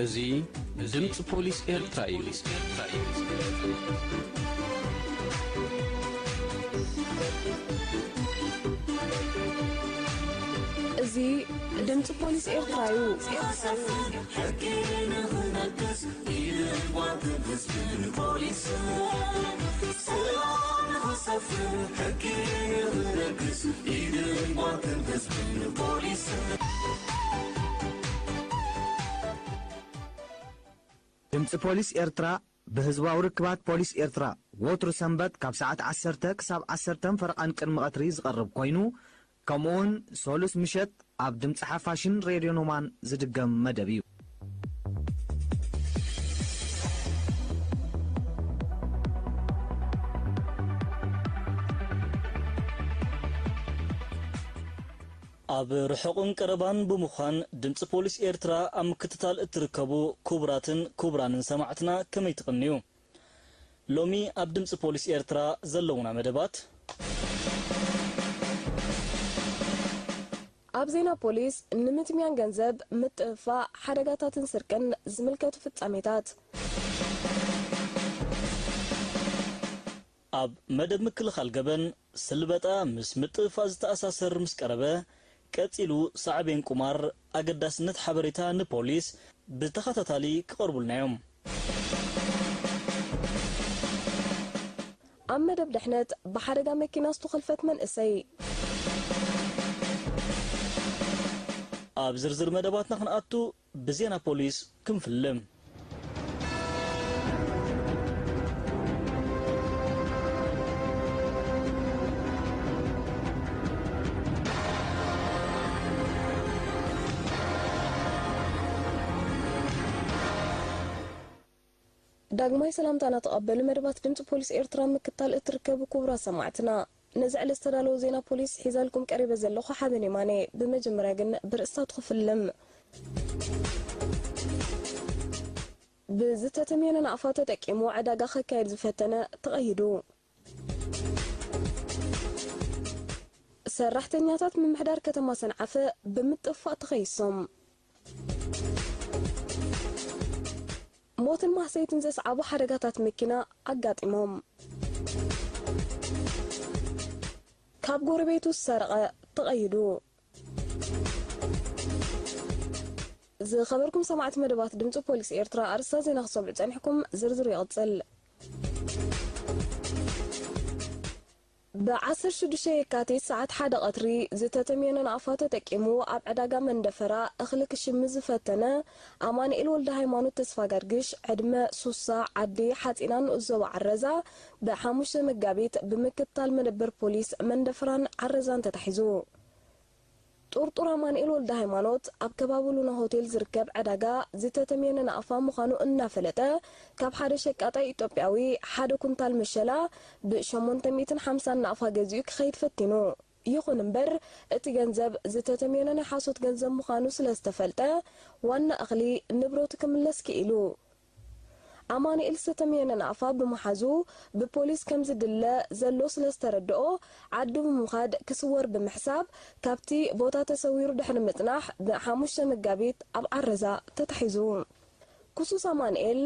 እዚ ድምፂ ፖሊስ ኤርትራ እዩ። እዚ ድምፂ ፖሊስ ኤርትራ እዩ። ሕጊ ንኽነግስ ኢድን ጓንትን ህዝብን ፖሊስን ሰላም ንኽሰፍን ሕጊ ንኽነግስ ኢድን ጓንትን ህዝብን ፖሊስን ድምፂ ፖሊስ ኤርትራ ብህዝባዊ ርክባት ፖሊስ ኤርትራ ወትሩ ሰንበት ካብ ሰዓት ዓሰርተ ክሳብ ዓሰርተን ፈረቓን ቅድሚ ቀትሪ ዝቐርብ ኮይኑ፣ ከምኡውን ሰሉስ ምሸት ኣብ ድምፂ ሓፋሽን ሬድዮ ኖማን ዝድገም መደብ እዩ። ኣብ ርሑቕን ቀረባን ብምዃን ድምፂ ፖሊስ ኤርትራ ኣብ ምክትታል እትርከቡ ክቡራትን ክቡራንን ሰማዕትና ከመይ ትቕንዩ? ሎሚ ኣብ ድምፂ ፖሊስ ኤርትራ ዘለውና መደባት። ኣብ ዜና ፖሊስ ንምትምያን ገንዘብ፣ ምጥፍፋእ፣ ሓደጋታትን ስርቅን ዝምልከቱ ፍጻሜታት። ኣብ መደብ ምክልኻል ገበን ስልበጣ ምስ ምጥፍፋእ ዝተኣሳሰር ምስ ቀረበ፣ ቀጺሉ ሳዕቤን ቁማር፣ ኣገዳስነት ሓበሬታ ንፖሊስ ብተኸታታሊ ክቐርቡልና እዮም። ኣብ መደብ ድሕነት ብሓደጋ መኪና ዝተኾልፈት መንእሰይ። ኣብ ዝርዝር መደባትና ክንኣቱ ብዜና ፖሊስ ክንፍልም። ዳግማይ ሰላምታና ተቐበሉ መደባት ድምፂ ፖሊስ ኤርትራ ምክታል እትርከቡ ክቡራት ሰማዕትና። ነዚ ዕለት ዝተዳለወ ዜና ፖሊስ ሒዛልኩም ቀሪበ ዘለኹ ሓበን የማነ። ብመጀመርያ ግን ብርእስታቱ ክፍልም። ብዝተተምየነ ናቕፋ ተጠቂሙ ዕዳጋ ከካየድ ዝፈተነ ተቐይዱ። ሰራሕተኛታት ምምሕዳር ከተማ ሰንዓፈ ብምጥፋእ ተኸይሶም። ሞትን ማህሰይትን ዘስዓቡ ሓደጋታት መኪና ኣጋጢሞም። ካብ ጎረቤቱ ዝሰረቐ ተቐይዱ። ዝኸበርኩም ሰማዕቲ መደባት ድምፂ ፖሊስ ኤርትራ ኣርእስታት ዜና ክሰምዑ ጸኒሕኩም፣ ዝርዝሩ ይቕጽል። ብ ዓሰርተ ሽዱሽተ የካቲት ሰዓት ሓደ ቀትሪ ዝተተምየነ ናቕፋ ተጠቂሙ ኣብ ዕዳጋ መንደፈራ እኽሊ ክሽምት ዝፈተነ ኣማኑኤል ወልደሃይማኖት ተስፋጋርግሽ ዕድመ ሱሳ ዓዲ ሓፂና ንኡስ ዞባ ዓረዛ ብሓሙሽተ መጋቢት ብምክትታል መደበር ፖሊስ መንደፈራን ዓረዛን ተታሒዙ። ጥርጡር ኣማኑኤል ወልደሃይማኖት ኣብ ከባቢ ሉና ሆቴል ዝርከብ ዕዳጋ ዝተተምየነ ናቕፋ ምዃኑ እናፈለጠ ካብ ሓደ ሸቃጣይ ኢትዮጵያዊ ሓደ ኩንታል መሸላ ብ ሸሞንተ ሚእትን ሓምሳን ናቕፋ ገዚኡ ክኸይድ ፈቲኑ። ይኹን እምበር እቲ ገንዘብ ዝተተምየነ ናይ ሓሶት ገንዘብ ምዃኑ ስለ ዝተፈልጠ ዋና እኽሊ ንብረቱ ክምለስ ክኢሉ። ኣማኑኤል ዝተተምየነ ናቕፋ ብምሓዙ ብፖሊስ ከም ዝድለ ዘሎ ስለ ዝተረድኦ ዓዱ ብምኻድ ክስወር ብምሕሳብ ካብቲ ቦታ ተሰዊሩ ድሕሪ ምጽናሕ ብሓሙሽተ መጋቢት ኣብ ዓረዛ ተታሒዙ። ክሱስ ኣማኑኤል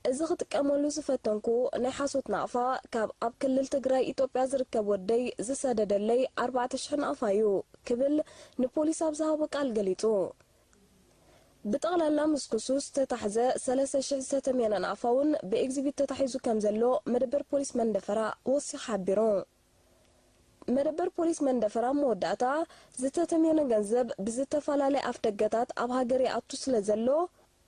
እዚ ክጥቀመሉ ዝፈተንኩ ናይ ሓሶት ናቕፋ ካብ ኣብ ክልል ትግራይ ኢትዮጵያ ዝርከብ ወደይ ዝሰደደለይ ኣርባዕተ ሽሕ ናቕፋ እዩ ክብል ንፖሊስ ኣብ ዝሃቦ ቃል ገሊጹ። ብጠቕላላ ምስ ክሱስ ዝተታሕዘ ሰለስተ ሽሕ ዝተተምየነ ናቕፋ እውን ብኤግዚቢት ተታሒዙ ከም ዘሎ መደበር ፖሊስ መንደፈራ ወሲኹ ሓቢሩ። መደበር ፖሊስ መንደፈራ ኣብ መወዳእታ ዝተተምየነ ገንዘብ ብዝተፈላለየ ኣፍደገታት ኣብ ሃገር ይኣቱ ስለ ዘሎ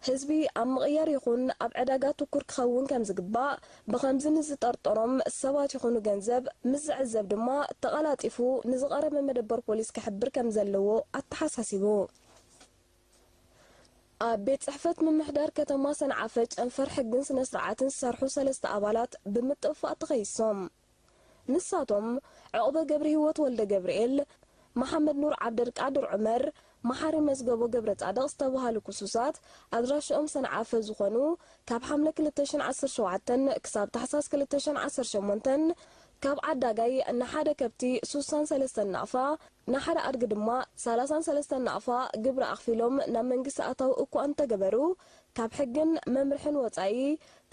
ህዝቢ ኣብ ምቕያር ይኹን ኣብ ዕዳጋ ትኩር ክኸውን ከም ዝግባእ ብኸምዚ ንዝጠርጠሮም ሰባት ይኹኑ ገንዘብ ምስ ዝዕዘብ ድማ ተቐላጢፉ ንዝቐረበ መደበር ፖሊስ ክሕብር ከም ዘለዎ ኣተሓሳሲቡ። ኣብ ቤት ጽሕፈት ምምሕዳር ከተማ ሰንዓፈ ጨንፈር ሕግን ስነ ስርዓትን ዝሰርሑ ሰለስተ ኣባላት ብምጥፍፋእ ተኸይሶም። ንሳቶም ዕቑበ ገብረሂወት ወልደ ገብርኤል፣ መሓመድ ኑር ዓብደልቃድር ዑመር፣ መሓሪ መዝገቦ ገብረ ጻድቕ ዝተባሃሉ ክሱሳት ኣድራሽኦም ሰንዓፈ ዝኾኑ ካብ ሓምለ ክልተ ሽሕን ዓሰርተ ሸውዓተን ክሳብ ታሕሳስ ክልተ ሽሕን ዓሰርተ ሸሞንተን ካብ ዓዳጋይ ንሓደ ከብቲ ሱሳን ሰለስተን ናቕፋ ንሓደ ኣድጊ ድማ ሰላሳን ሰለስተን ናቕፋ ግብሪ ኣኽፊሎም ናብ መንግስቲ ኣታዊ እኳ እንተገበሩ፣ ካብ ሕግን መምርሕን ወጻኢ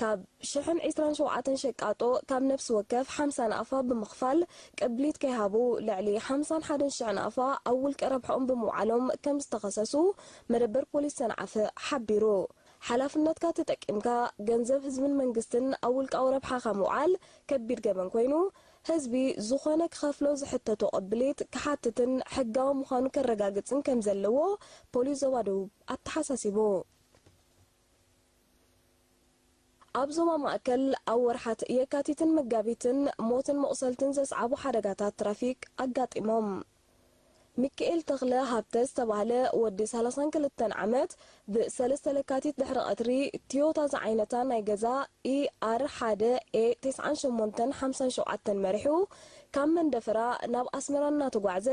ካብ ሽሕን ዕስራን ሸውዓተን ሸቃጦ ካብ ነፍሲ ወከፍ ሓምሳ ናቕፋ ብምኽፋል ቅብሊት ከይሃቡ ልዕሊ ሓምሳን ሓደን ሽሕን ናቕፋ ኣብ ውልቀ ረብሕኦም ብምውዓሎም ከም ዝተኸሰሱ መደበር ፖሊስ ሰንዓፈ ሓቢሩ። ሓላፍነትካ ተጠቂምካ ገንዘብ ህዝብን መንግስትን ኣብ ውልቃዊ ረብሓኻ ምውዓል ከቢድ ገበን ኮይኑ፣ ህዝቢ ዝኾነ ክኸፍሎ ዝሕተቶ ቅብሊት ክሓትትን ሕጋዊ ምዃኑ ከረጋግጽን ከም ዘለዎ ፖሊስ ዞባ ደቡብ ኣተሓሳሲቡ። ኣብ ዞባ ማእከል ኣብ ወርሓት የካቲትን መጋቢትን ሞትን መቑሰልትን ዘስዓቡ ሓደጋታት ትራፊክ ኣጋጢሞም። ሚካኤል ተኽለ ሃብተ ዝተባህለ ወዲ ሰላሳን ክልተን ዓመት ብሰለስተ ለካቲት ድሕሪ ቀትሪ ቲዮታ ዝዓይነታ ናይ ገዛ ኢኣር ሓደ ኤ ተስዓን ሸሞንተን ሓምሳን ሸውዓተን መሪሑ ካብ መንደፈራ ናብ ኣስመራ እናተጓዕዘ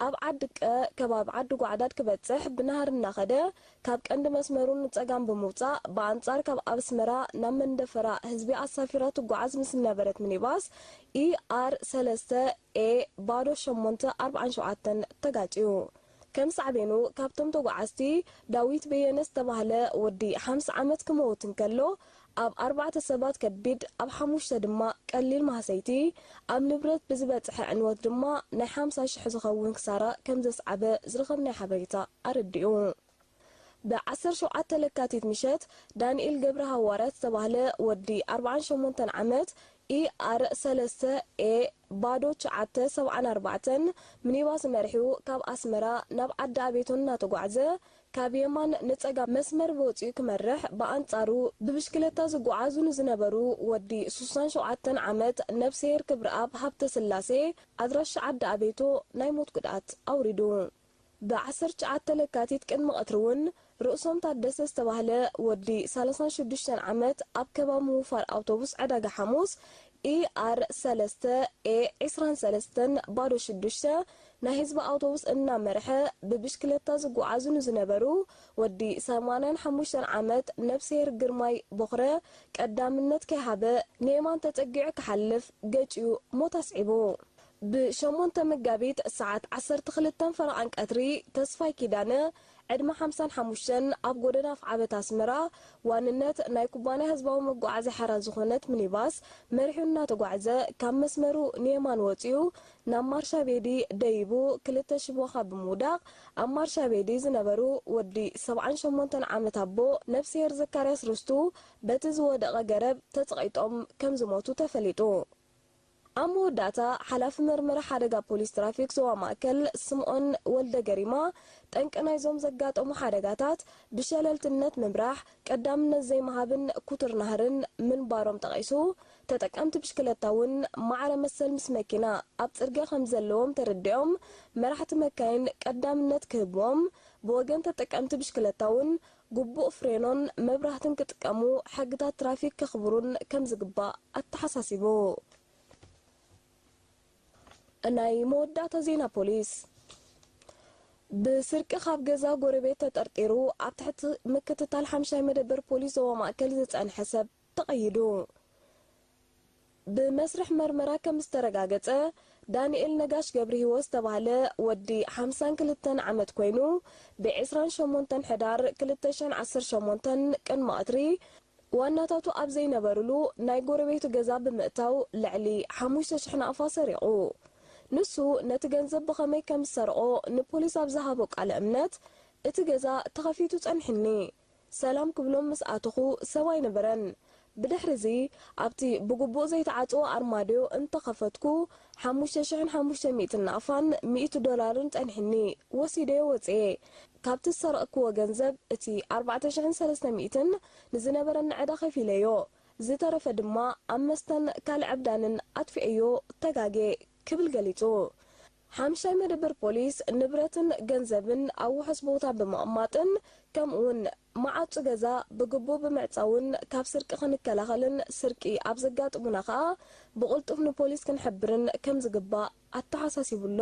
ኣብ ዓዲ ቀ ከባቢ ዓዲ ጓዕዳድ ክበጽሕ ብናህሪ እናኸደ ካብ ቀንዲ መስመሩ ንጸጋም ብምውጻእ ብኣንጻር ካብ ኣስመራ ናብ መንደፈራ ህዝቢ ኣሳፊራ ትጓዓዝ ምስ ዝነበረት ሚኒባስ ኢኣር ሰለስተ ኤ ባዶ ሸሞንተ ኣርባዓን ሸውዓተን ተጋጭዩ። ከም ሳዕቤኑ ካብቶም ተጓዓዝቲ ዳዊት በየነ ዝተባህለ ወዲ ሓምሳ ዓመት ክመውት እንከሎ ኣብ ኣርባዕተ ሰባት ከቢድ ኣብ ሓሙሽተ ድማ ቀሊል ማህሰይቲ ኣብ ንብረት ብዝበጽሐ ዕንወት ድማ ናይ ሓምሳ ሽሕ ዝኸውን ክሳራ ከም ዘስዓበ ዝረኸብናዮ ሓበሬታ ኣረዲኡ። ብ ዓሰርተ ሸውዓተ ለካቲት ምሸት ዳንኤል ገብረ ሃዋርያት ዝተባህለ ወዲ ኣርባዓን ሸሞንተን ዓመት ኢኣር ሰለስተ ኤ ባዶ ትሽዓተ ሰብዓን ኣርባዕተን ሚኒባስ መሪሑ ካብ ኣስመራ ናብ ዓዲ ኣቤቶ እናተጓዕዘ ካብ የማን ንጸጋም መስመር ወጺኡ ክመርሕ ብኣንጻሩ ብብሽክለታ ዝጓዓዙ ንዝነበሩ ወዲ ሱሳን ሸውዓተን ዓመት ነብስሄር ክብረኣብ ሃብተስላሴ ኣድራሻ ዓዲ ኣቤቶ ናይ ሞት ጉድኣት ኣውሪዱ። ብ ዓሰርተ ትሽዓተ ለካቲት ቅድሚ ቀትሪ እውን ርእሶም ታደሰ ዝተባህለ ወዲ ሰላሳን ሽዱሽተን ዓመት ኣብ ከባቢ ምውፋር ኣውቶቡስ ዕዳጋ ሓሙስ ኢኣር ሰለስተ ኤ ዕስራን ሰለስተን ባዶ ሽዱሽተ ናይ ህዝቢ ኣውቶቡስ እናመርሐ ብብሽክለታ ዝጓዓዙ ንዝነበሩ ወዲ ሰማንያን ሓሙሽተን ዓመት ነብስሄር ግርማይ ቦኽረ ቀዳምነት ከይሃበ ንየማን ተጸጊዑ ክሓልፍ ገጭዩ ሞት ኣስዒቡ። ብ ሸሞንተ መጋቢት ሰዓት ዓሰርተ ክልተን ፈረቓን ቀትሪ ተስፋይ ኪዳነ ዕድመ ሓምሳን ሓሙሽተን ኣብ ጎደና ኣፍዓበት ኣስመራ ዋንነት ናይ ኩባንያ ህዝባዊ መጓዓዝያ ሓራ ዝኾነት ሚኒባስ መሪሑ እናተጓዕዘ ካብ መስመሩ ንየማን ወጺኡ ናብ ማርሻ ቤዲ ደይቡ ክልተ ሽቦኻ ብምውዳቕ ኣብ ማርሻ ቤዲ ዝነበሩ ወዲ ሰብዓን ሸሞንተን ዓመት ኣቦ ነብስሄር ዘካርያስ ርስቱ በቲ ዝወደቐ ገረብ ተጸቒጦም ከም ዝሞቱ ተፈሊጡ። ኣብ መወዳእታ ሓላፊ መርመራ ሓደጋ ፖሊስ ትራፊክ ዞባ ማእከል ስምኦን ወልደ ገሪማ ጠንቂ ናይዞም ዘጋጠሙ ሓደጋታት ብሸለልትነት ምምራሕ ቀዳምነት ዘይምሃብን ኩቱር ናህርን ምንባሮም ጠቒሱ ተጠቀምቲ ብሽክለታ እውን ማዕረ መሰል ምስ መኪና ኣብ ጽርግያ ከም ዘለዎም ተረዲኦም መራሕቲ መካይን ቀዳምነት ክህብዎም ብወገን ተጠቀምቲ ብሽክለታ እውን ግቡእ ፍሬኖን መብራህትን ክጥቀሙ ሕግታት ትራፊክ ከኽብሩን ከም ዝግባእ ኣተሓሳሲቡ። ናይ መወዳእታ ዜና ፖሊስ ብስርቂ ካብ ገዛ ጎረቤት ተጠርጢሩ ኣብ ትሕቲ ምክትታል ሓምሻይ መደበር ፖሊስ ዞባ ማእከል ዝጸንሐ ሰብ ተቐይዱ። ብመስርሕ መርመራ ከም ዝተረጋገጸ ዳንኤል ነጋሽ ገብረ ህይወት ዝተባህለ ወዲ ሓምሳን ክልተን ዓመት ኮይኑ ብ ዕስራን ሸሞንተን ሕዳር ክልተ ሽሕን ዓሰርተ ሸሞንተን ቅድሚ ቀትሪ ዋናታቱ ኣብ ዘይነበርሉ ናይ ጎረቤቱ ገዛ ብምእታው ልዕሊ ሓሙሽተ ሽሕ ናቕፋ ሰሪቑ። ንሱ ነቲ ገንዘብ ብኸመይ ከም ዝሰርቖ ንፖሊስ ኣብ ዝሃቦ ቃለ እምነት፣ እቲ ገዛ ተኸፊቱ ጸኒሑኒ፣ ሰላም ክብሎም ምስ ኣተኹ ሰብ ኣይነበረን። ብድሕሪ እዚ ኣብቲ ብግቡእ ዘይተዓጽወ ኣርማድዮ እንተኸፈትኩ ሓሙሽተ ሽሕን ሓሙሽተ ሚእትን ናቕፋን ሚእቲ ዶላርን ጸኒሑኒ፣ ወሲደዮ ወጽኤ። ካብቲ ዝሰረቕክዎ ገንዘብ እቲ ኣርባዕተ ሽሕን ሰለስተ ሚእትን ንዝነበረኒ ዕዳ ከፊለዮ፣ ዝተረፈ ድማ ኣብ መስተን ካልእ ዕብዳንን ኣጥፊኤዮ ተጋጌ ክብል ገሊጹ። ሓምሻይ መደበር ፖሊስ ንብረትን ገንዘብን ኣብ ውሑስ ቦታ ብምቕማጥን ከምኡውን መዓጹ ገዛ ብግቡእ ብምዕጻውን ካብ ስርቂ ክንከላኸልን ስርቂ ኣብ ዘጋጥሙና ከኣ ብቕልጡፍ ንፖሊስ ክንሕብርን ከም ዝግባእ ኣተሓሳሲቡ ኣሎ።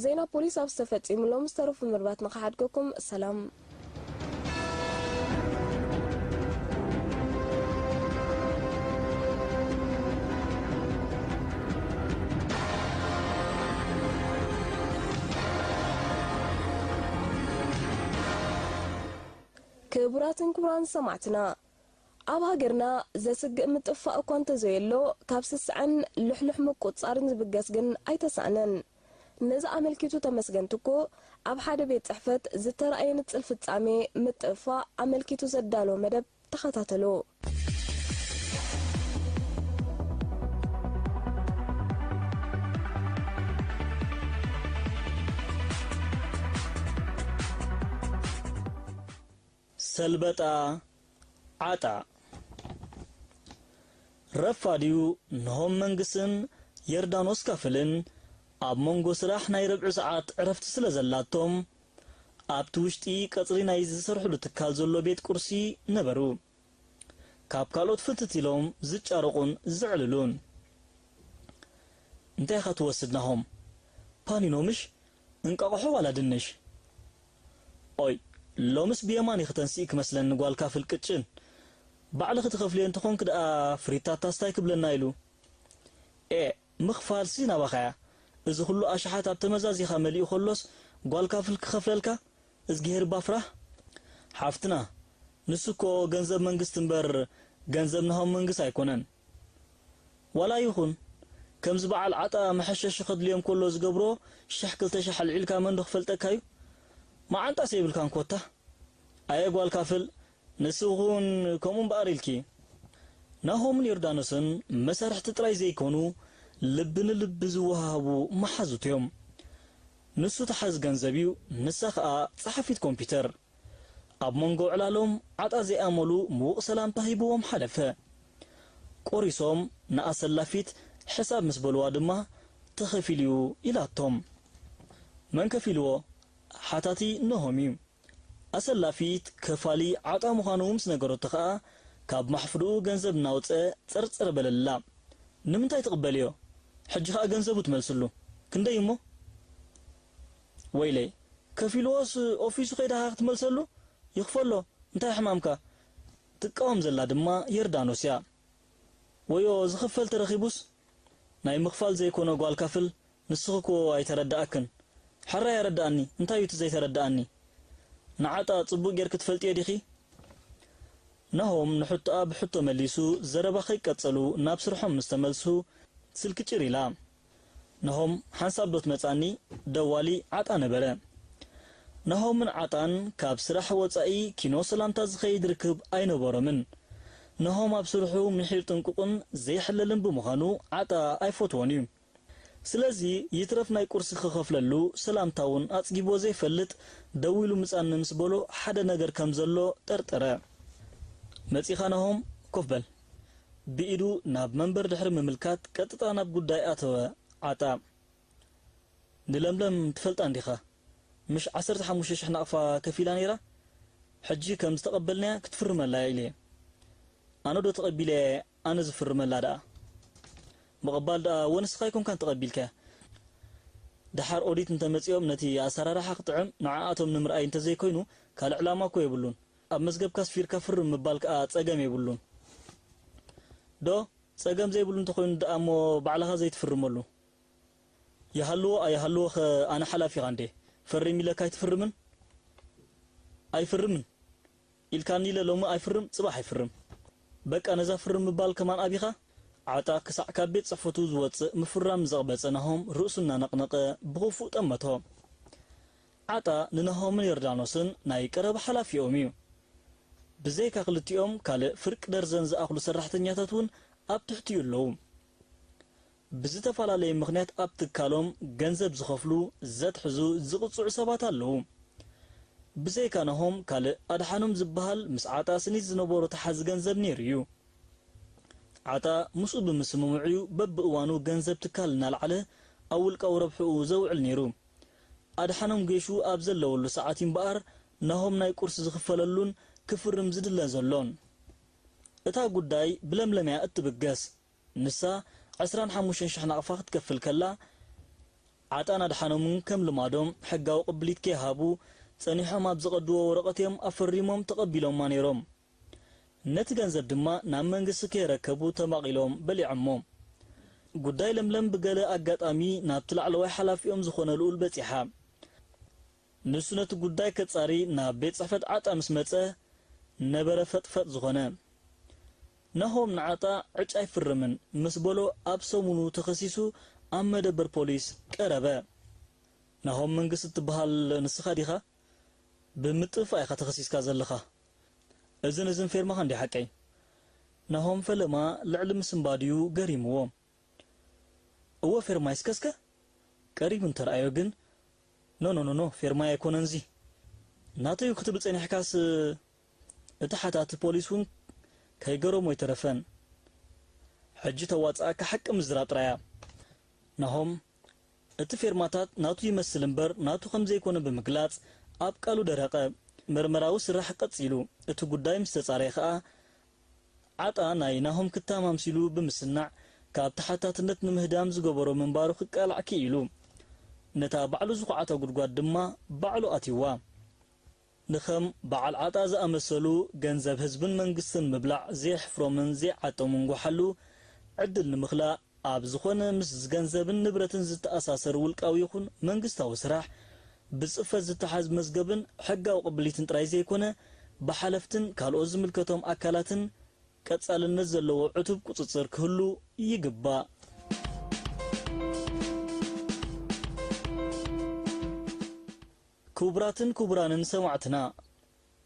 ዜና ፖሊስ ኣብ ዝተፈጺሙሎም ዝተረፉ መርባት ንኽሓድገኩም ሰላም። ክቡራትን ክቡራን ሰማዕትና፣ ኣብ ሃገርና ዘስግእ ምጥፋእ እኳ እንተዘየሎ፣ ካብ ስስዐን ልሕሉሕ ምቁጽጻርን ዝብገስ ግን ኣይተሳእነን። ነዚ ኣመልኪቱ ተመስገን ትኩእ ኣብ ሓደ ቤት ጽሕፈት ዝተራእየ ንጽል ፍጻሜ ምጥፋእ ኣመልኪቱ ዘዳሎ መደብ ተኸታተሉ። ሰልበጣ ዓጣ። ረፋድዩ ነሆም መንግስትን የርዳኖስ ካፍልን ኣብ መንጎ ስራሕ ናይ ርብዒ ሰዓት ዕረፍቲ ስለ ዘላቶም፣ ኣብቲ ውሽጢ ቀጽሪ ናይ ዝሰርሕሉ ትካል ዘሎ ቤት ቁርሲ ነበሩ። ካብ ካልኦት ፍልትት ኢሎም ዝጫረቑን ዝዕልሉን። እንታይ ኢኻ ትወስድ ናሆም? ፓኒኖ ምሽ? እንቃቑሖ ዋላ ድንሽ? ኦይ፣ ሎምስ ብየማን ኢኺ ተንስኢ ክመስለኒ ጓል ካፍል ቅጭን። ባዕልኺ ትኸፍልዮ እንተኾንኪ ደኣ ፍሪታታስ ታይ ክብለና ኢሉ? ኤእ፣ ምኽፋልሲ ናባኻ እያ። እዚ ኩሉ ኣሽሓት ኣብ ተመዛዚኻ መሊኡ ከሎስ ጓል ካፍል ክኸፍለልካ? እዝግሄር ባፍራህ? ሓፍትና፣ ንሱ እኮ ገንዘብ መንግስቲ እምበር ገንዘብ ናሆም መንግስቲ ኣይኮነን። ዋላ ይኹን፣ ከምዚ በዓል ዓጣ መሐሸሺ ከድልዮም ከሎ ዝገብሮ ሽሕ ክልተ ሽሕ ኣልዒልካ መን ዶ ክፈልጠካ እዩ? መዓንጣስ የብልካን ኮታ። ኣየ ጓል ካፍል፣ ንስኺ እውን ከምኡ እምበኣር ኢልኪ። ናሆምን ዮርዳኖስን መሳርሕቲ ጥራይ ዘይኮኑ፣ ልቢ ንልቢ ዝወሃሃቡ መሓዙት እዮም። ንሱ ተሓዚ ገንዘብ እዩ፣ ንሳ ኸኣ ጸሓፊት ኮምፒተር። ኣብ መንጎ ዕላሎም ዓጣ ዘይኣመሉ ምዉቕ ሰላምታ ሂብዎም ሓለፈ። ቆሪሶም ንኣሰላፊት ሕሳብ ምስ በልዋ ድማ፣ ተኸፊሉ'ዩ ኢላቶም። መን ከፊልዎ? ሓታቲ ናሆም እዩ። ኣሰላፊት ከፋሊ ዓጣ ምዃኑ ምስ ነገረቶ ኸኣ፣ ካብ ማሕፍድኡ ገንዘብ እናውጸ ጸርጸር በለላ። ንምንታይ ትቕበልዮ? ሕጂ ኸኣ ገንዘቡ ትመልስሉ። ክንደይ እሞ? ወይለይ፣ ከፊልዎስ ኦፊሱ ከይዳ ክትመልሰሉ? ይኽፈሎ፣ እንታይ ሕማምካ? ትቃወም ዘላ ድማ ዮርዳኖስ እያ። ወዮ፣ ዝኽፈል ተረኺቡስ? ናይ ምኽፋል ዘይኮነ ጓል ካፍል፣ ንስኺ እኮ ኣይተረድኣክን። ሕራይ ኣረድኣኒ፣ እንታይ እዩ እቲ ዘይተረድኣኒ? ንዓጣ ጽቡቕ ጌርኪ ትፈልጥዮ ዲኺ? ናሆም ንሕቶኣ ብሕቶ መሊሱ፣ ዘረባ ከይቀጸሉ ናብ ስርሖም ምስ ተመልሱ፣ ስልኪ ጭር ኢላ። ናሆም፣ ሓንሳብ ዶ ትመጻኒ? ደዋሊ ዓጣ ነበረ። ናሆምን ዓጣን ካብ ስራሕ ወጻኢ ኪኖ ሰላምታ ዝኸይድ ርክብ ኣይነበሮምን። ናሆም ኣብ ስርሑ ምሒር ጥንቁቕን ዘይሕለልን ብምዃኑ ዓጣ ኣይፈትዎን እዩ። ስለዚ ይትረፍ ናይ ቁርሲ ክኸፍለሉ ሰላምታ እውን ኣጽጊብዎ ዘይፈልጥ፣ ደዊሉ ምጻኒ ምስ በሎ ሓደ ነገር ከም ዘሎ ጠርጠረ። መጺኻ ናሆም፣ ኮፍ በል። ብኢዱ ናብ መንበር ድሕሪ ምምልካት ቀጥታ ናብ ጉዳይ ኣተወ ዓጣ። ንለምለም ትፈልጣ እንዲኻ? ምሽ ዓሰርተ ሓሙሽተ ሽሕ ናቕፋ ከፊላ ነይራ? ሕጂ ከም ዝተቐበልናያ ክትፍርመላ እያ ኢለየ። ኣነ ዶ ተቐቢለያ እየ? ኣነ ዝፍርመላ ደኣ? ምቕባል ደኣ ወንስኻ ኣይኮንካን ተቐቢልካያ። ደሓር ኦዲት እንተመጺኦም ነቲ ኣሰራርሓ ክጥዕም ንዓኣቶም ንምርኣይ እንተዘይኮይኑ ካልእ ዕላማ እኮ የብሉን። ኣብ መዝገብካ ኣስፊርካ ፍርም ምባል ከኣ ጸገም የብሉን። ዶ ጸገም ዘይብሉ እንተኾይኑ ደኣ እሞ ባዕልኻ ዘይትፍርመሉ? ይሃልዎ ኣይሃልዎ ኸ ኣነ ሓላፊኻ እንዴ? ፈርም ኢለካ ኣይትፍርምን? ኣይፍርምን ኢልካኒ ኢለ ሎሚ ኣይፍርም፣ ጽባሕ ኣይፍርም። በቃ ነዛ ፍርም ምባል ከማን ኣቢኻ? ዓጣ ክሳዕ ካብ ቤት ጽሕፈቱ ዝወጽእ ምፍራም ዘቕበጸ ናሆም ርእሱ እናነቕነቐ ብኽፉእ ጠመቶ። ዓጣ ንናሆምን ዮርዳኖስን ናይ ቀረባ ሓላፊኦም እዩ። ብዘይካ ክልቲኦም ካልእ ፍርቂ ደርዘን ዝኣኽሉ ሰራሕተኛታት እውን ኣብ ትሕቲኡ ኣለዉ። ብዝተፈላለየ ምኽንያት ኣብ ትካሎም ገንዘብ ዝኸፍሉ፣ ዘትሕዙ፣ ዝቕጽዑ ሰባት ኣለዉ። ብዘይካ ናሆም ካልእ ኣድሓኖም ዝበሃል ምስ ዓጣ ስኒት ዝነበሮ ተሓዚ ገንዘብ ነይሩ እዩ። ዓጣ ምስኡ ብምስምምዑ እዩ በብእዋኑ ገንዘብ ትካል እናልዓለ ኣብ ውልቃዊ ረብሕኡ ዘውዕል ነይሩ። ኣድሓኖም ጌሹ ኣብ ዘለወሉ ሰዓት እዩ እምበኣር ናሆም ናይ ቁርሲ ዝኽፈለሉን ክፍርም ዝድለ ዘሎን። እታ ጉዳይ ብለምለም እያ እትብገስ። ንሳ ዕስራን ሓሙሽተን ሽሕ ናቕፋ ክትከፍል ከላ፣ ዓጣን ኣድሓኖምን ከም ልማዶም ሕጋዊ ቅብሊት ከይሃቡ ጸኒሖም ኣብ ዝቐድዎ ወረቐት እዮም ኣፈሪሞም ተቐቢሎማ ነይሮም። ነቲ ገንዘብ ድማ ናብ መንግስቲ ከየረከቡ ተማቒሎም በሊዖሞ። ጉዳይ ለምለም ብገለ ኣጋጣሚ ናብቲ ላዕለዋይ ሓላፊኦም ዝኾነ ልኡል በጺሓ። ንሱ ነቲ ጉዳይ ከጻሪ ናብ ቤት ጽሕፈት ዓጣ ምስ መጸ፣ ነበረ ፈጥፈጥ ዝኾነ። ናሆም ንዓጣ ዕጭ ኣይፍርምን ምስ በሎ ኣብ ሰሙኑ ተኸሲሱ ኣብ መደበር ፖሊስ ቀረበ። ናሆም መንግስቲ ትበሃል ንስኻ ዲኻ? ብምጥፋእ ኢኻ ተኸሲስካ ዘለኻ። እዝን እዝን ፌርማኻ እንዲ ሓቀይ? ናሆም ፈለማ ልዕሊ ምስንባድዩ ገሪምዎ። እወ ፌርማይ እስከ እስከ ቀሪቡ እንተረኣዮ ግን፣ ኖ ኖ ኖ ኖ፣ ፌርማይ ኣይኮነንዚ። ናተዩ ክትብል ጸኒሕካስ እቲ ሓታቲ ፖሊስ እውን ከይገረሞ ኣይተረፈን። ሕጂ ተዋጽኣካ ሓቂ ምዝራብ ጥራያ። ናሆም እቲ ፌርማታት ናቱ ይመስል እምበር ናቱ ከም ዘይኮነ ብምግላጽ ኣብ ቃሉ ደረቐ። መርመራዊ ስራሕ ቀጺሉ። እቲ ጉዳይ ምስ ተጻረየ ከኣ ዓጣ ናይ ናሆም ክታም ኣምሲሉ ብምስናዕ ካብ ተሓታትነት ንምህዳም ዝገበሮ ምንባሩ ክቃላዕ ክኢሉ። ነታ ባዕሉ ዝኹዓታ ጉድጓድ ድማ ባዕሉ ኣትይዋ። ንኸም በዓል ዓጣ ዝኣመሰሉ ገንዘብ ህዝብን መንግስትን ምብላዕ ዘየሕፍሮምን ዘይዓጠሙን ጓሓሉ ዕድል ንምኽላእ ኣብ ዝኾነ ምስ ገንዘብን ንብረትን ዝተኣሳሰር ውልቃዊ ይኹን መንግስታዊ ስራሕ ብጽፈት ዝተሓዝ መዝገብን ሕጋዊ ቅብሊትን ጥራይ ዘይኮነ ብሓለፍትን ካልኦት ዝምልከቶም ኣካላትን ቀጻልነት ዘለዎ ዕቱብ ቁጽጽር ክህሉ ይግባእ። ክቡራትን ክቡራንን ሰማዕትና፣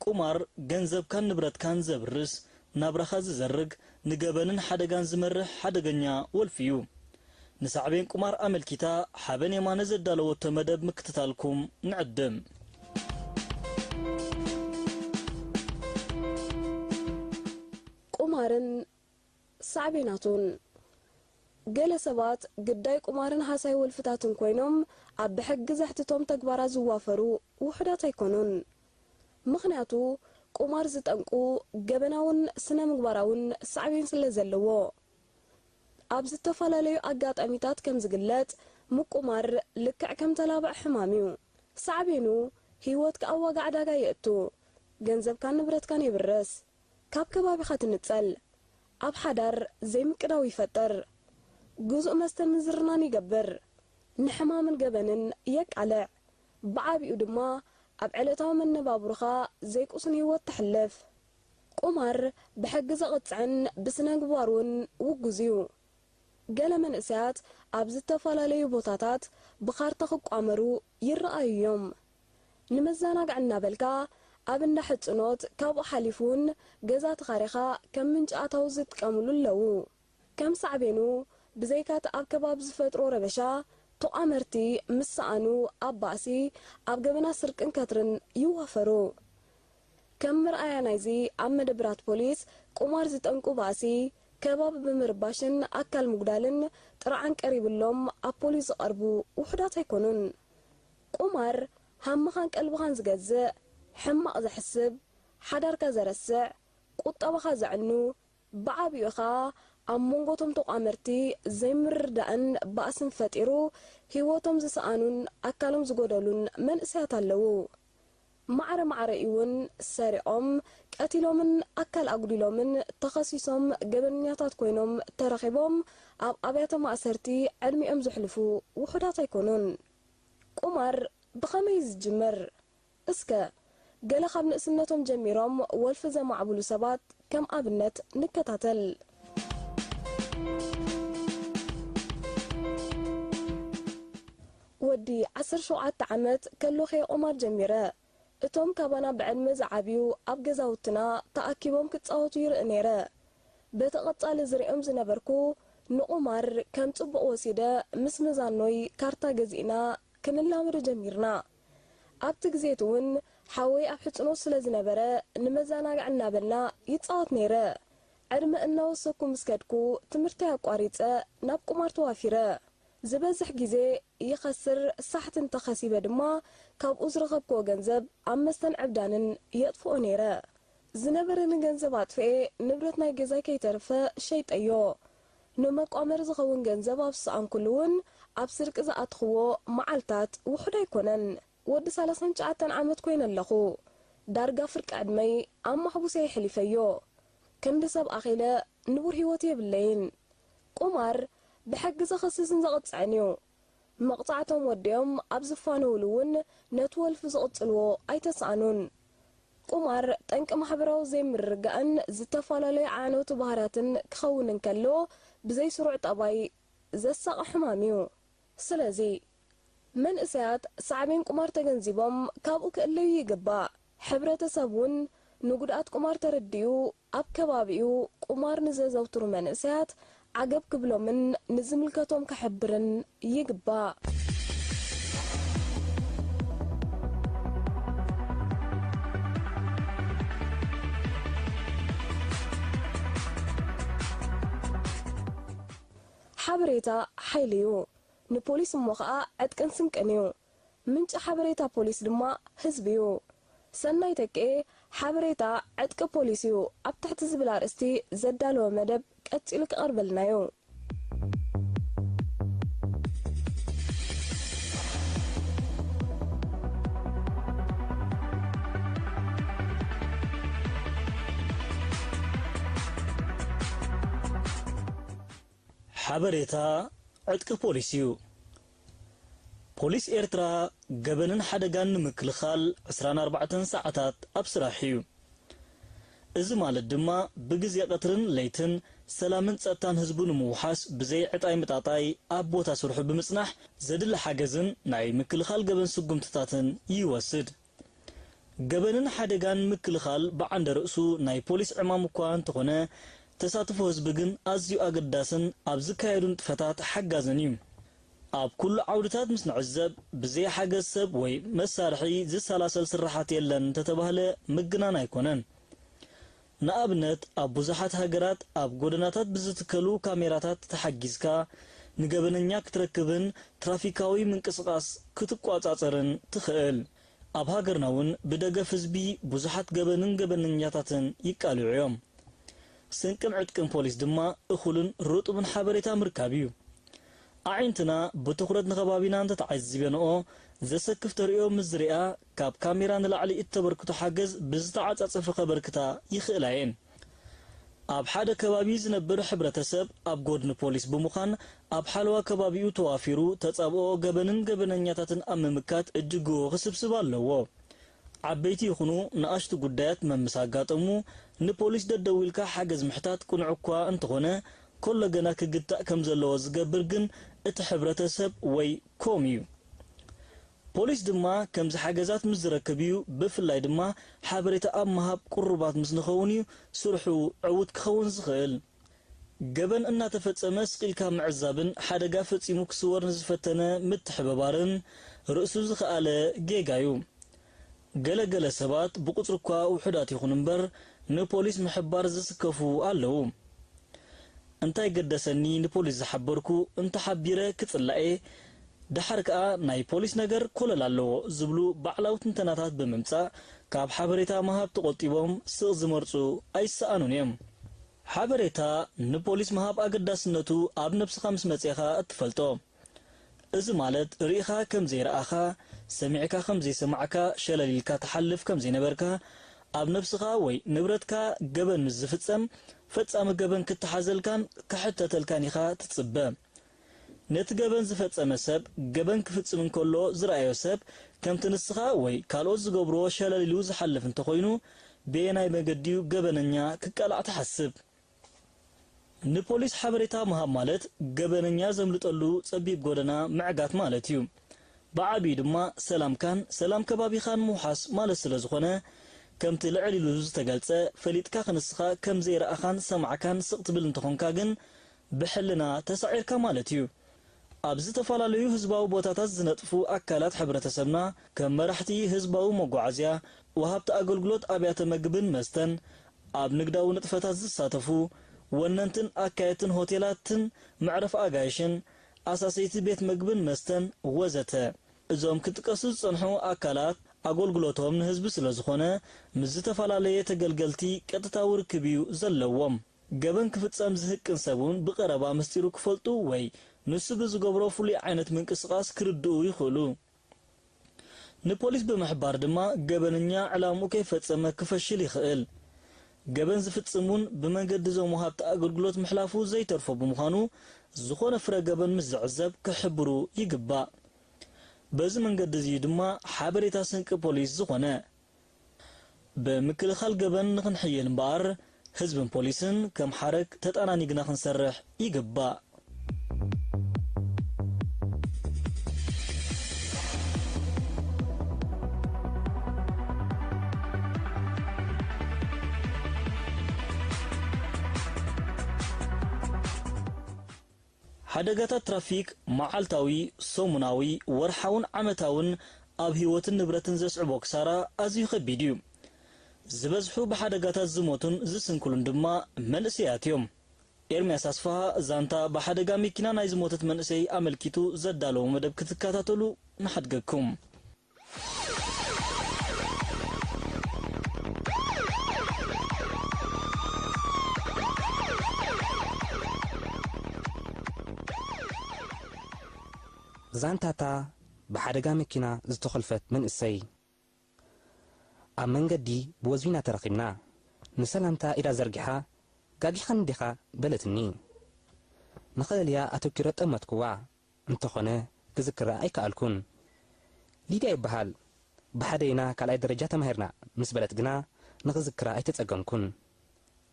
ቁማር ገንዘብካን ንብረትካን ዘብርስ፣ ናብራኻ ዝዘርግ፣ ንገበንን ሓደጋን ዝመርሕ ሓደገኛ ወልፊ እዩ። ንሳዕቤን ቁማር ኣመልኪታ ሓበን የማነ ዘዳለወቶ መደብ ምክትታልኩም ንዕድም። ቁማርን ሳዕቤናቱን። ገለ ሰባት ግዳይ ቁማርን ሃሳይ ወልፍታትን ኮይኖም ኣብ ብሕጊ ዘሕትቶም ተግባራት ዝዋፈሩ ውሑዳት ኣይኮኑን። ምኽንያቱ ቁማር ዝጠንቁ ገበናውን ስነ ምግባራውን ሳዕቤን ስለ ዘለዎ። ኣብ ዝተፈላለዩ ኣጋጣሚታት ከም ዝግለጽ ምቁማር ልክዕ ከም ተላባዒ ሕማም እዩ። ሳዕቤኑ ህይወትካ ኣብ ዋጋ ዕዳጋ የእቱ፣ ገንዘብካን ንብረትካን የብርስ፣ ካብ ከባቢኻ ትንጸል፣ ኣብ ሓዳር ዘይምቅዳው ይፈጥር፣ ግዙእ መስተን ምዝርናን ይገብር፣ ንሕማምን ገበንን የቃልዕ፣ ብዓቢኡ ድማ ኣብ ዕለታዊ መነባብሮኻ ዘይቁስን ህይወት ተሕልፍ። ቁማር ብሕጊ ዘቕጽዕን ብስነ ምግባር እውን ውጉዝ እዩ። ገለ መንእሰያት ኣብ ዝተፈላለዩ ቦታታት ብኻርታ ክቋመሩ ይረኣዩ እዮም። ንመዘናግዒ እናበልካ ኣብ እንዳ ሕጽኖት ካብኡ ሓሊፉ እውን ገዛ ተኻሪኻ ከም ምንጪ ኣታዊ ዝጥቀምሉ ኣለዉ። ከም ሳዕቤኑ ብዘይካ እቲ ኣብ ከባቢ ዝፈጥሮ ረበሻ ተቋመርቲ ምስ ሰኣኑ ኣብ ባእሲ ኣብ ገበናት ስርቅን ከትርን ይዋፈሩ። ከም መርኣያ ናይዚ ኣብ መደብራት ፖሊስ ቁማር ዝጠንቁ ባእሲ ከባቢ ብምርባሽን ኣካል ምጉዳልን ጥርዓን ቀሪብሎም ኣብ ፖሊስ ዝቐርቡ ውሑዳት ኣይኮኑን። ቁማር ሃምኻን ቀልብኻን ዝገዝእ፣ ሕማቕ ዘሕስብ፣ ሓዳርካ ዘረስዕ፣ ቁጠባኻ ዘዕኑ፣ ብዓቢኡ ኸኣ ኣብ መንጎ እቶም ተቋመርቲ ዘይምርድዳእን ባእስን ፈጢሩ ህይወቶም ዝሰኣኑን ኣካሎም ዝጎደሉን መንእሰያት ኣለዉ። ማዕረ ማዕረ እውን ሰሪቖም፣ ቀቲሎምን ኣካል ኣጉዲሎምን ተኸሲሶም ገበነኛታት ኮይኖም ተረኺቦም ኣብ ኣብያተ ማእሰርቲ ዕድሚኦም ዘሕልፉ ውሑዳት ኣይኮኑን። ቁማር ብኸመይ ዝጅምር? እስከ ገለ ካብ ንእስነቶም ጀሚሮም ወልፊ ዘማዕብሉ ሰባት ከም ኣብነት ንከታተል። ወዲ ዓሰርተ ሸውዓተ ዓመት ከሎኸ ቁማር ጀሚረ። እቶም ካባና ብዕድመ ዝዓብዩ ኣብ ገዛውትና ተኣኪቦም ክጻወቱ ይርኢ ነይረ። በቲ ቀጻሊ ዝርእዮም ዝነበርኩ ንቁማር ከም ጽቡቕ ወሲደ ምስ መዛኖይ ካርታ ገዚእና ክንላመዶ ጀሚርና። ኣብቲ ግዜ እቲ እውን ሓወይ ኣብ ሕጽኖት ስለ ዝነበረ ንመዘናግዒ እናበልና ይጻወት ነይረ። ዕድመ እናወሰኩ ምስ ከድኩ ትምህርተይ ኣቋሪጸ ናብ ቁማር ተዋፊረ። ዝበዝሕ ግዜ ይኸስር፣ ሳሕቲ እንተኸሲበ ድማ ካብኡ ዝረኸብክዎ ገንዘብ ኣብ መስተን ዕብዳንን የጥፍኦ ነይረ። ዝነበረኒ ገንዘብ ኣጥፍኤ ንብረት ናይ ገዛይ ከይተርፈ ሸይጠዮ። ንመቋመሪ ዝኸውን ገንዘብ ኣብ ዝሰኣንኩሉ እውን ኣብ ስርቂ ዝኣትኽዎ መዓልታት ውሑድ ኣይኮነን። ወዲ ሰላሳን ትሽዓተን ዓመት ኮይነ ኣለኹ። ዳርጋ ፍርቂ ዕድመይ ኣብ ማሕቡሰይ ኣሕሊፈዮ። ክንዲ ሰብ ኣኺለ ንቡር ህይወት የብለይን። ቁማር ብሕጊ ዘኸስስን ዘቕጽዕን እዩ። መቕጻዕቶም ወዲኦም ኣብ ዝፋነውሉ እውን ነቲ ወልፊ ዝቕጽልዎ ኣይተሳእኑን። ቁማር ጠንቂ ማሕበራዊ ዘይምርግጋእን ዝተፈላለዩ ዓነውቲ ባህርያትን ክኸውን እንከሎ፣ ብዘይ ስሩዕ ጠባይ ዘሳቒ ሕማም እዩ። ስለዚ፣ መንእሰያት ሳዕቤን ቁማር ተገንዚቦም ካብኡ ክእለዩ ይግባእ። ሕብረተሰብ እውን ንጉድኣት ቁማር ተረዲኡ፣ ኣብ ከባቢኡ ቁማር ንዘዘውትሩ መንእሰያት ዓገብ ክብሎምን ንዝምልከቶም ክሕብርን ይግባእ። ሓበሬታ ሓይሊ እዩ፣ ንፖሊስ እሞ ኸኣ ዕጥቅን ስንቅን እዩ። ምንጪ ሓበሬታ ፖሊስ ድማ ህዝቢ እዩ። ሰናይ ተክኤ፣ ሓበሬታ ዕጥቂ ፖሊስ እዩ ኣብ ትሕቲ ዝብል ኣርእስቲ ዘዳለወ መደብ ቀጺሉ ክቐርበልና እዩ። ሓበሬታ ዕጥቂ ፖሊስ እዩ። ፖሊስ ኤርትራ ገበንን ሓደጋን ንምክልኻል ዕስራን ኣርባዕተን ሰዓታት ኣብ ስራሕ እዩ። እዚ ማለት ድማ ብግዜ ቀትርን ለይትን ሰላምን ጸጥታን ህዝቡ ንምውሓስ ብዘይ ዕጣይ ምጣጣይ ኣብ ቦታ ስርሑ ብምጽናሕ ዘድሊ ሓገዝን ናይ ምክልኻል ገበን ስጉምትታትን ይወስድ። ገበንን ሓደጋን ምክልኻል ብዓንደ ርእሱ ናይ ፖሊስ ዕማም እኳ እንተኾነ፣ ተሳትፎ ህዝቢ ግን ኣዝዩ ኣገዳስን ኣብ ዝካየዱ ንጥፈታት ሓጋዝን እዩ። ኣብ ኩሉ ዓውድታት ምስ ንዕዘብ፣ ብዘይ ሓገዝ ሰብ ወይ መሳርሒ ዝሰላሰል ስርሓት የለን እንተተባህለ ምግናን ኣይኮነን። ንኣብነት፣ ኣብ ብዙሓት ሃገራት ኣብ ጎደናታት ብዝትከሉ ካሜራታት ተሓጊዝካ ንገበነኛ ክትረክብን ትራፊካዊ ምንቅስቓስ ክትቋጻጸርን ትኽእል። ኣብ ሃገርና እውን ብደገፍ ህዝቢ ብዙሓት ገበንን ገበነኛታትን ይቃልዑ እዮም። ስንቅን ዕጥቅን ፖሊስ ድማ እኹልን ርጡብን ሓበሬታ ምርካብ እዩ። ኣዒንትና ብትኹረት ንኸባቢና እንተተዓዚበንኦ፣ ዘሰክፍ ተርእዮ ምስ ዝሪኣ፣ ካብ ካሜራ ንላዕሊ እተበርክቶ ሓገዝ ብዝተዓጻጸፈ ከበርክታ ይኽእላ እየን። ኣብ ሓደ ከባቢ ዝነብር ሕብረተሰብ ኣብ ጎድኒ ፖሊስ ብምዃን ኣብ ሓለዋ ከባቢኡ ተዋፊሩ ተጻብኦ ገበንን ገበነኛታትን ኣብ ምምካት እጅግዎ ክስብስብ ኣለዎ። ዓበይቲ ይኹኑ ንኣሽቱ ጉዳያት መምስ ኣጋጠሙ ንፖሊስ ደደዊልካ ሓገዝ ምሕታት ቅኑዕ እኳ እንተኾነ፣ ኮሎ ገና ክግታእ ከም ዘለዎ ዝገብር ግን እቲ ሕብረተሰብ ወይ ኮም እዩ። ፖሊስ ድማ ከምዚ ሓገዛት ምስ ዝረክብ እዩ፣ ብፍላይ ድማ ሓበሬታ ኣብ ምሃብ ቅሩባት ምስ ንኸውን እዩ ስርሑ ዕዉት ክኸውን ዝኽእል። ገበን እናተፈጸመ ስቕ ኢልካ ምዕዛብን ሓደጋ ፈጺሙ ክስወር ንዝፈተነ ምትሕብባርን ርእሱ ዝኸኣለ ጌጋ እዩ። ገለ ገለ ሰባት ብቑጽሪ እኳ ውሑዳት ይኹኑ እምበር ንፖሊስ ምሕባር ዝስከፉ ኣለዉ። እንታይ ገደሰኒ ንፖሊስ ዝሓበርኩ፣ እንተሓቢረ ክጽላእ እየ፣ ደሓር ከኣ ናይ ፖሊስ ነገር ኮለል ኣለዎ ዝብሉ ባዕላዊ ትንተናታት ብምምጻእ ካብ ሓበሬታ ምሃብ ተቖጢቦም ስቕ ዝመርጹ ኣይሰኣኑን እዮም። ሓበሬታ ንፖሊስ ምሃብ ኣገዳስነቱ ኣብ ነብስኻ ምስ መጺኻ እትፈልጦ። እዚ ማለት ርኢኻ ከም ዘይረኣኻ፣ ሰሚዕካ ከም ዘይሰማዕካ፣ ሸለል ኢልካ ትሓልፍ ከም ዘይነበርካ፣ ኣብ ነብስኻ ወይ ንብረትካ ገበን ምስ ዝፍጸም ፈጻሚ ገበን ክተሓዘልካን ክሕተተልካን ኢኻ ትጽበ። ነቲ ገበን ዝፈጸመ ሰብ ገበን ክፍጽም እንከሎ ዝረኣዮ ሰብ ከምቲ ንስኻ ወይ ካልኦት ዝገብርዎ ሸለል ኢሉ ዝሓልፍ እንተኾይኑ በየናይ መገዲ'ዩ ገበነኛ ክቃላዕ ትሓስብ? ንፖሊስ ሓበሬታ ምሃብ ማለት ገበነኛ ዘምልጠሉ ጸቢብ ጎደና ምዕጋት ማለት እዩ። ብዓቢኡ ድማ ሰላምካን ሰላም ከባቢኻን ምውሓስ ማለት ስለ ዝኾነ፣ ከምቲ ልዕል ኢሉ ዝተገልጸ፣ ፈሊጥካ ክንስኻ ከም ዘይረኣኻን ሰማዕካን ስቕ ትብል እንተኾንካ ግን፣ ብሕልና ተሳዒርካ ማለት እዩ። ኣብ ዝተፈላለዩ ህዝባዊ ቦታታት ዝነጥፉ ኣካላት ሕብረተሰብና፣ ከም መራሕቲ ህዝባዊ መጓዓዝያ፣ ወሃብቲ ኣገልግሎት ኣብያተ መግብን መስተን፣ ኣብ ንግዳዊ ንጥፈታት ዝሳተፉ፣ ወነንትን ኣካየድትን ሆቴላትን መዕረፊ ኣጋይሽን፣ ኣሳሰይቲ ቤት መግብን መስተን፣ ወዘተ። እዞም ክጥቀሱ ዝጸንሑ ኣካላት ኣገልግሎቶም ንህዝቢ ስለ ዝኾነ፣ ምስ ዝተፈላለየ ተገልገልቲ ቀጥታዊ ርክብ እዩ ዘለዎም። ገበን ክፍጸም ዝህቅን ሰብ እውን ብቐረባ ምስጢሩ ክፈልጡ ወይ ንሱ ብዝገብሮ ፍሉይ ዓይነት ምንቅስቓስ ክርድኡ ይኽእሉ። ንፖሊስ ብምሕባር ድማ ገበነኛ ዕላምኡ ከይፈጸመ ክፈሽል ይኽእል። ገበን ዝፍጽም እውን ብመንገዲ እዞም ወሃብቲ ኣገልግሎት ምሕላፉ ዘይተርፎ ብምዃኑ፣ ዝኾነ ፍረ ገበን ምስ ዝዕዘብ ክሕብሩ ይግባእ። በዚ መንገዲ እዚ ድማ ሓበሬታ ስንቂ ፖሊስ ዝኾነ። ብምክልኻል ገበን ንኽንሕይል እምበኣር፣ ህዝብን ፖሊስን ከም ሓረግ ተጠናኒግና ክንሰርሕ ይግባእ። ሓደጋታት ትራፊክ መዓልታዊ፣ ሰሙናዊ፣ ወርሓውን ዓመታውን ኣብ ህይወትን ንብረትን ዘስዕቦ ክሳራ ኣዝዩ ከቢድ እዩ። ዝበዝሑ ብሓደጋታት ዝሞቱን ዝስንክሉን ድማ መንእሰያት እዮም። ኤርምያስ ኣስፍሃ ዛንታ ብሓደጋ መኪና ናይ ዝሞተት መንእሰይ ኣመልኪቱ ዘዳለዎ መደብ ክትከታተሉ ንሓድገኩም። ዛንታታ ብሓደጋ መኪና ዝተኾልፈት መንእሰይ። ኣብ መንገዲ ብወዝቢና ተረኺብና። ንሰላምታ ኢዳ ዘርጊሓ፣ "ጋጊኻኒ ዲኻ?" በለትኒ። ንኸለልያ ኣተኲረ ጠመትኩዋ። እንተኾነ ክዝክራ ኣይከኣልኩን። "ሊድያ ይበሃል። ብሓደ ኢና ካልኣይ ደረጃ ተማሂርና" ምስ በለት ግና ንኽዝክራ ኣይተጸገምኩን።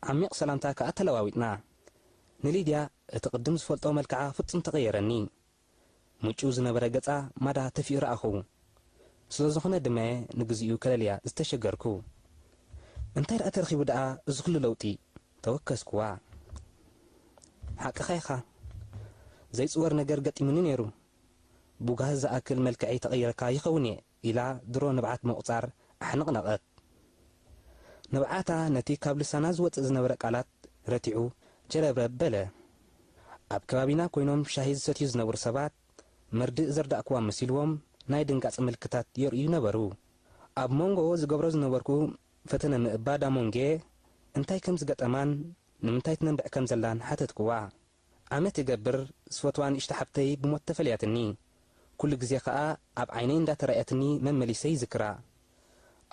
ዓሚቕ ሰላምታ ከኣ ተለዋዊጥና። ንሊድያ እቲ ቅድም ዝፈልጦ መልክዓ ፍጹም ተቐየረኒ። ምጩው ዝነበረ ገጻ ማዳ ተፊኡ ረኣኹ። ስለ ዝኾነ ድማ'የ ንግዚኡ ከለልያ ዝተሸገርኩ። "እንታይ ደኣ ተረኺቡ ደኣ እዚ ኩሉ ለውጢ?" ተወከስኩዋ። "ሓቅኻ ኢኻ። ዘይጽወር ነገር ገጢሙኒ ነይሩ። ብጓህ ዝኣክል መልክዐይ ተቐይረካ ይኸውን እየ" ኢላ ድሮ ንብዓት ምቑጻር ኣሕነቕነቐት። ንብዓታ ነቲ ካብ ልሳና ዝወጽእ ዝነበረ ቃላት ረቲዑ ጀረብረብ በለ። ኣብ ከባቢና ኮይኖም ሻሂ ዝሰትዩ ዝነበሩ ሰባት መርድእ ዘርዳእክዋ መሲልዎም ናይ ድንጋጽ ምልክታት የርእዩ ነበሩ። ኣብ መንጎ ዝገብሮ ዝነበርኩ ፈተነ ምእባድ ኣሞንጌ እንታይ ከም ዝገጠማን ንምንታይ ትነብዕ ከም ዘላን ሓተትክዋ። ዓመት ይገብር ዝፈትዋ ንእሽቶ ሓብተይ ብሞት ተፈልያትኒ። ኩሉ ግዜ ከኣ ኣብ ዓይነይ እንዳተራእየትኒ መመሊሰ ይዝክራ።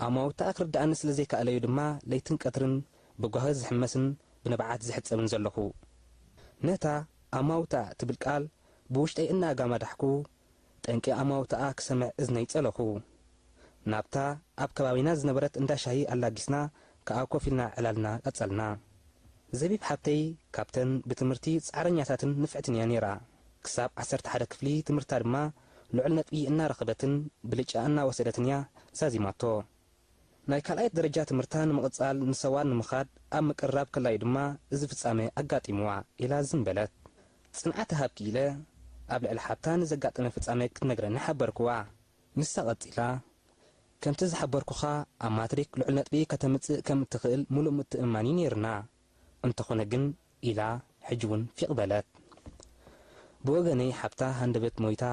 ኣማውታኣ ክርድኣኒ ስለ ዘይከኣለ'ዩ ድማ ለይትን ቀትርን ብጓሂ ዝሕመስን ብንብዓት ዝሕጸብን ዘለኹ። ነታ ኣማውታኣ ትብል ቃል ብውሽጠይ እናጋማዳሕኩ፣ ጠንቂ ኣማውታኣ ክሰምዕ እዝነይ ጸለኹ። ናብታ ኣብ ከባቢና ዝነበረት እንዳ ሻሂ ኣላጊስና ከኣ ኮፍ ኢልና ዕላልና ቀጸልና። ዘቢብ ሓብተይ ካብተን ብትምህርቲ ጻዕረኛታትን ንፍዕትን እያ ነይራ። ክሳብ ዓሰርተ ሓደ ክፍሊ ትምህርታ ድማ ልዑል ነጥቢ እናረኸበትን ብልጫ እናወሰደትን እያ ዛዚማቶ። ናይ ካልኣይ ደረጃ ትምህርታ ንምቕጻል ንሰዋ ንምኻድ ኣብ ምቅርራብ ከላ'ዩ ድማ እዚ ፍጻመ ኣጋጢምዋ ኢላ ዝም በለት። ጽንዓት ሃብኪ ኢለ ኣብ ልዕሊ ሓብታ ንዘጋጠመ ፍጻመ ክትነግረኒ ሓበርክዋ። ንሳ ቀጺላ፣ "ከምቲ ዝሓበርኩኻ ኣብ ማትሪክ ልዑል ነጥቢ ከተምጽእ ከም እትኽእል ምሉእ ምትእምማን እዩ ነይርና። እንተኾነ ግን" ኢላ ሕጂ እውን ፊቕ በለት። ብወገነይ ሓብታ ሃንደበት ሞይታ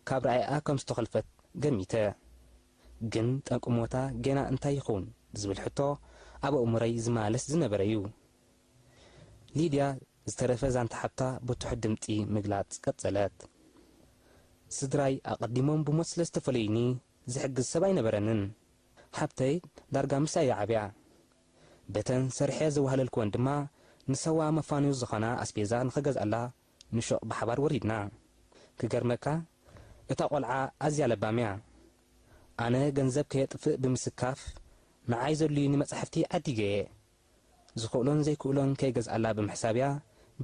ካብ ረኣይኣ ከም ዝተኸልፈት ገሚተ። ግን ጠንቂ ሞታ ጌና እንታይ ይኸውን ዝብል ሕቶ ኣብ ኣእምሮይ ዝመላለስ ዝነበረ እዩ። ሊድያ ዝተረፈ ዛንታ ሓብታ ብትሑት ድምጺ ምግላጽ ቀጸለት። "ስድራይ ኣቐዲሞም ብሞት ስለ ዝተፈለዩኒ ዝሕግዝ ሰብ ኣይነበረንን። ሓብተይ ዳርጋ ምሳይ እያ ዓብያ። በተን ሰሪሐ ዘዋህለልክወን ድማ ንሰዋ መፋንዩ ዝኾና ኣስቤዛ ንኸገዝኣላ ንሹቕ ብሓባር ወሪድና። ክገርመካ፣ እታ ቆልዓ ኣዝያ ለባም እያ። ኣነ ገንዘብ ከየጥፍእ ብምስካፍ ንዓይ ዘድልዩኒ መጻሕፍቲ ዓዲገ እየ። ዝኽእሎን ዘይክእሎን ከይገዝኣላ ብምሕሳብ እያ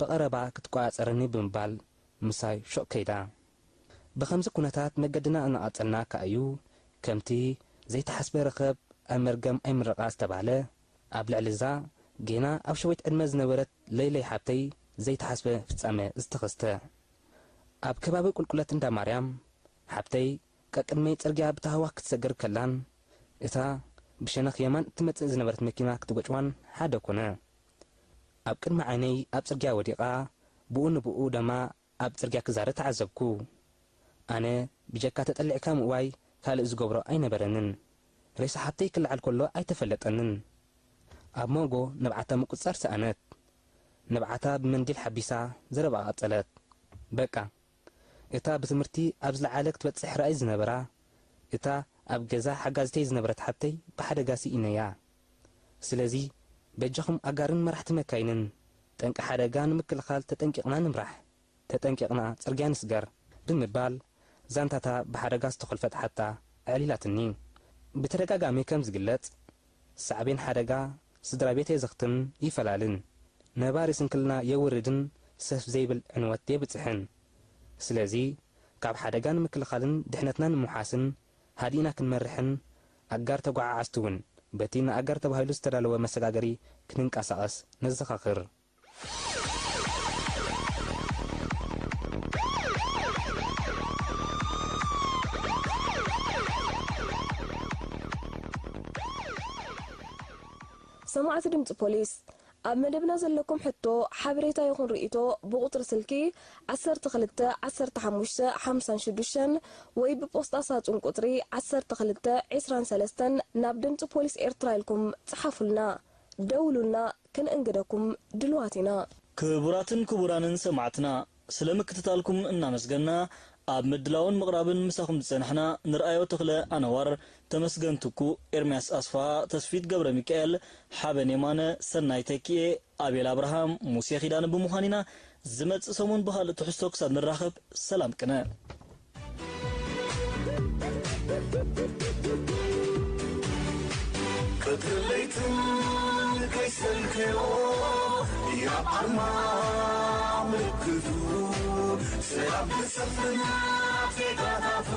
ብቐረባ ክትቆጻጸረኒ" ብምባል ምሳይ ሹቕ ከይዳ። ብኸምዚ ኩነታት መገድና እናቐጸልና ከኣ እዩ ከምቲ ዘይተሓስበ ረኸብ ኣብ መርገም ኣይምረቓ ዝተባህለ፣ ኣብ ልዕሊ እዛ ጌና ኣብ ሸዊት ዕድመ ዝነበረት ለይለይ ሓብተይ ዘይተሓስበ ፍጻመ ዝተኸስተ። ኣብ ከባቢ ቁልቁለት እንዳ ማርያም፣ ሓብተይ ቀቅድመይ ጽርግያ ብታህዋኽ ክትሰግር ከላን፣ እታ ብሸነኽ የማን እትመጽእ ዝነበረት መኪና ክትገጭዋን ሓደ ኮነ። ኣብ ቅድሚ ዓይነይ ኣብ ጽርግያ ወዲቓ፣ ብኡ ንብኡ ደማ ኣብ ጽርግያ ክዛረ ተዓዘብኩ። ኣነ ብጀካ ተጠሊዕካ ምእዋይ ካልእ ዝገብሮ ኣይነበረንን። ሬሳ ሓብተይ ክለዓል ከሎ ኣይተፈለጠንን። ኣብ መንጎ ንብዓታ ምቁጽጻር ሰኣነት። ንብዓታ ብመንዲል ሓቢሳ ዘረባኣ ቀጸለት። በቃ፣ እታ ብትምህርቲ ኣብ ዝለዓለ ክትበጽሕ ራእይ ዝነበራ፣ እታ ኣብ ገዛ ሓጋዚተይ ዝነበረት ሓብተይ ብሓደጋ ስኢነያ። ስለዚ በጃኹም ኣጋርን መራሕቲ መካይንን ጠንቂ ሓደጋ ንምክልኻል ተጠንቂቕና ንምራሕ፣ ተጠንቂቕና ጽርግያ ንስገር ብምባል ዛንታታ ብሓደጋ ዝተኾልፈት ሓብታ ኣዕሊላትኒ። ብተደጋጋሚ ከም ዝግለጽ፣ ሳዕቤን ሓደጋ ስድራ ቤት የዘኽትም ይፈላልን፣ ነባሪ ስንክልና የውርድን ሰፍ ዘይብል ዕንወት የብጽሕን። ስለዚ ካብ ሓደጋ ንምክልኻልን ድሕነትና ንምውሓስን ሃዲእና ክንመርሕን ኣጋር ተጓዓዓዝቲ እውን በቲ ንኣጋር ተባሂሉ ዝተዳለወ መሰጋገሪ ክንንቀሳቐስ ነዘኻኽር። ሰማዕቲ ድምፂ ፖሊስ፣ ኣብ መደብና ዘለኩም ሕቶ፣ ሓበሬታ ይኹን ርእይቶ ብቁፅሪ ስልኪ ዓሰርተ ክልተ ዓሰርተ ሓሙሽተ ሓምሳን ሽዱሽተን ወይ ብፖስጣ ሳጹን ቁጽሪ ዓሰርተ ክልተ ዕስራን ሰለስተን ናብ ድምጺ ፖሊስ ኤርትራ ኢልኩም ጽሓፉልና። ደውሉልና፣ ክንእንግደኩም ድልዋት ኢና። ክቡራትን ክቡራንን ሰማዕትና፣ ስለ ምክትታልኩም እናመስገና፣ ኣብ ምድላውን ምቕራብን ምሳኹም ዝጸናሕና ንርኣዮ ተኽለ ኣነዋር፣ ተመስገን ትኩ፣ ኤርምያስ ኣስፋሃ፣ ተስፊት ገብረ ሚካኤል፣ ሓበን የማነ፣ ሰናይ ተኪኤ፣ ኣቤል ኣብርሃም፣ ሙሴ ኪዳነ ብምዃን ኢና። ዝመጽእ ሰሙን ብኻልእ ትሕዝቶ ክሳብ ንራኸብ ሰላም ቅነ። ቀትርን ለይትን ከይሰልከዮ ያብ ኣርማ ምልክቱ ሰላም ክሰፍን ኣብ ዜጋታቱ።